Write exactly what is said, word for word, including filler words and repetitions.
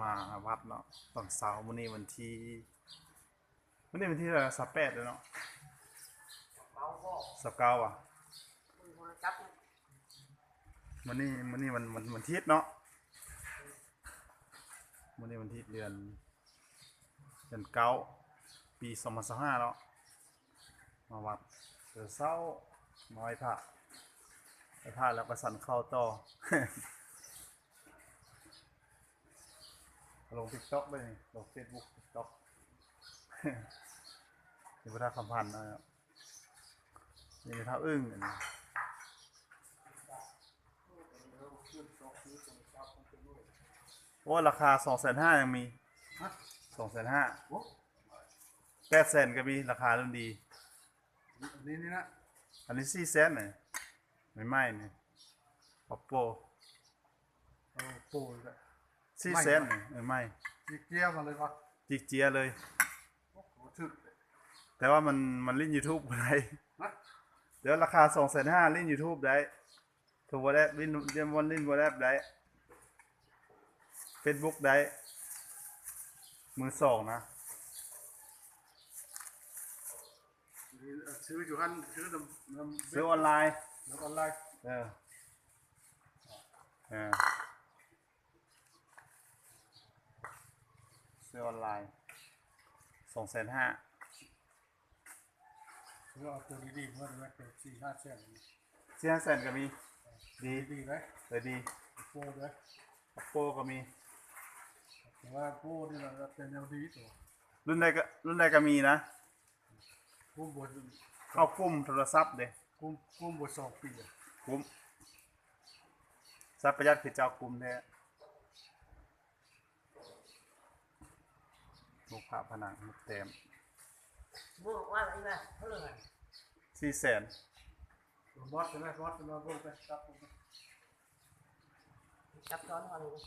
มาวัดเนาะ ตอนเช้า มื้อนี้วันที่ มื้อนี้วันที่เท่าไหร่ ซาวแปด แล้วเนาะ ซาวเก้า อ่ะ มื้อนี้ มื้อนี้วัน วัน วันอาทิตย์เนาะ มื้อนี้วันอาทิตย์ เดือน เดือนเก้า ปีสองพันซาวห้าเนาะ มาวัด แต่เช้า มาไหว้พระ ไหว้พระแล้วก็ฉันข้าวต่อ ลง TikTok ด้วยนี่ ลง Facebook TikTok นี่พระธาตุคำพันธ์นะครับ นี่พระธาตุอึ้งอันนี้ โอ้ ราคา สองแสนห้า ยังมี ฮะ สองแสนห้า โอ้ แปดแสน ก็มี ราคารุ่นดี อันนี้นี่นะ อันนี้ สี่แสน เนี่ย ใหม่ๆ นี่ Oppo โอ้ Oppo อีกแล้ว สี่แสน ใหม่ เนี่ย เออ ใหม่ จิกเจียมาเลยวะ จิกเจียเลย โอ้โห ถึกเลย แต่ว่ามัน มันเล่น YouTube บ่ได้ ฮะ เดี๋ยวราคา สองแสนห้า เล่น YouTube ได้ โทร WhatsApp เล่น เล่น เล่น WhatsApp ได้ Facebook ได้ มือสองนะ ซื้ออยู่หั่น ซื้อนำ นำ ซื้อออนไลน์ นำออนไลน์ เออ เออ ซื้อออนไลน์ สองแสนห้า ซื้อเอาตัวดีๆ เพิ่มไหม เป็นสี่ห้าแสน สี่ห้าแสน ก็มี ดี ดีๆ ไหม เลยดี Oppo ด้วย Oppo ก็มี แต่ว่า Oppo นี่มันเป็นแนวดีตัว รุ่นใดก็ รุ่นใดก็มีนะ คุ้มบน เข้ากลุ่มโทรศัพท์เด้ คุ้ม คุ้มบนสองปีอะ คุ้ม ทรัพย์ประหยัดคือเจ้ากลุ่มแท้ มุกผาผนัง มุกแต้ม บวกว่าอะไรนะ เท่าไหร่ สี่แสน บอสใช่ไหม บอสมาบวกไปครับผม ซับซ้อนกว่าเลย